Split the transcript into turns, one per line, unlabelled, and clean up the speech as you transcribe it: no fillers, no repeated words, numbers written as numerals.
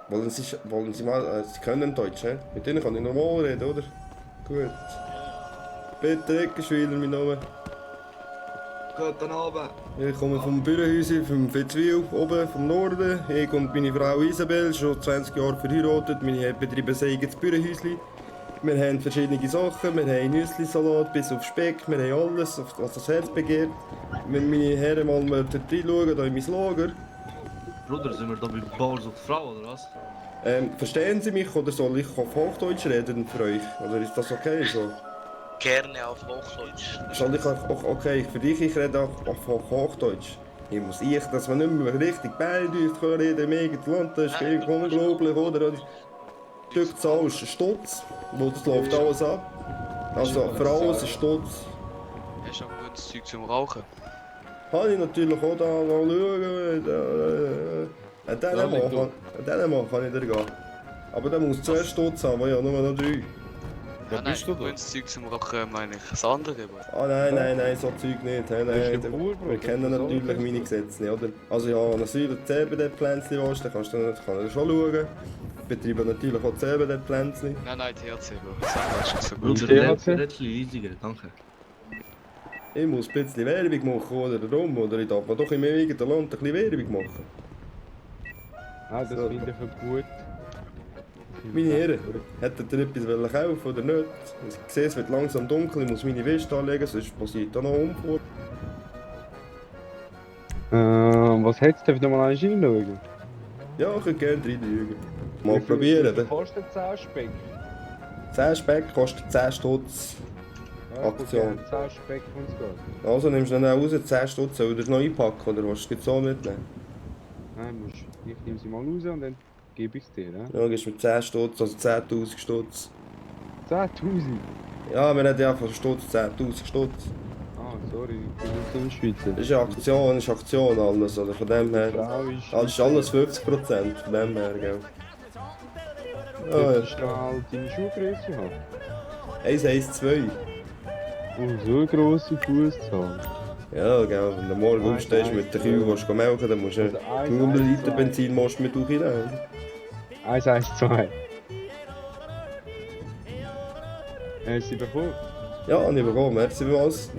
wollen Sie mal, Sie können Deutsch, hä? Mit denen kann ich normal reden, oder? Gut. Peter Eckenschwiler, mein Name.
Guten Abend.
Ich komme vom Bürgerhäuschen, vom Fitzwil, oben vom Norden. Ich und meine Frau Isabel, schon 20 Jahre verheiratet. Wir betreiben ein eigenes Bürgerhäuschen. Wir haben verschiedene Sachen, wir haben Nüsslisalat bis auf Speck, wir haben alles, was das Herz begehrt. Wenn meine Herren mal reinschauen, da in mein Lager.
Bruder, sind wir da bei Bauersucht Frau oder was?
Verstehen Sie mich oder soll ich auf Hochdeutsch reden für euch? Oder ist das okay so?
Gerne auf Hochdeutsch.
Soll ich auch, okay, für dich, ich rede auch auf Hochdeutsch. Dass man nicht mehr richtig Bayerisch kann reden im eigenen Land, das ist
Nein,
unglaublich, oder? Du zahlst einen Stutz, wo das läuft alles ab. Also für alles ein Stutz.
Hast du auch gutes Zeug zum Rauchen?
Habe ich natürlich auch da mal schauen. An diesen Mann kann ich dir gehen. Aber der muss 2 Stutz haben, weil ich habe nur noch 3.
Ja, nein, gutes Zeug zum Rauchen meine ich das andere.
Ah nein, so Zeug nicht. Wir kennen natürlich meine Gesetze nicht, oder? Also ja, wenn du ein CBD-Pflänzchen willst, dann kannst du schon schauen. Ich betreibe natürlich auch CBD-Pflänzchen.
Nein, THC, Bro. Das ist so gut.
Bruder, das wird etwas easiger, danke.
Ich muss ein bisschen Werbung machen, oder darum, oder ich darf mir doch in meinem eigenen Land ein bisschen Werbung machen.
Ah, das finde ich für gut.
Meine Herren, hättet ihr etwas kaufen oder nicht? Ich sehe, es wird langsam dunkel, ich muss meine Weste anlegen, sonst passiert da noch ein Unfall.
Was hättest du denn mal reinschauen?
Ja, ich könnte gerne reinschauen. Mal probieren.
Was kostet 10 Speck?
10 Speck kostet 10 Stutz.
Ja,
Aktion.
10 Speck und so.
Also nimmst du dann raus, 10 Stutz, soll ich das noch einpacken oder willst du es so mitnehmen?
Nein, ich nehme sie mal raus und dann gebe ich es dir.
Ja, gibst mir 10 Stutz, also 10'000 Stutz.
10'000?
Ja, wir reden ja von Stutz, 10'000 Stutz.
Ah, sorry, ich bin nicht so ein Schweizer.
Das ist Aktion alles, oder von dem her.
Frau ist
Das ist alles 50%, von dem her, gell. Ah,
Darfst du schnell deine Schuhgröße haben?
1,12.
Oh, so eine grosse Fußzahl.
Ja, gell, wenn du morgen aufstehst mit der Kühe, willst du melken, dann musst du 100 Liter Benzin mit durchrennen.
112. Hast du sie bekommen?
Ja, habe ich bekommen, merci vielmals.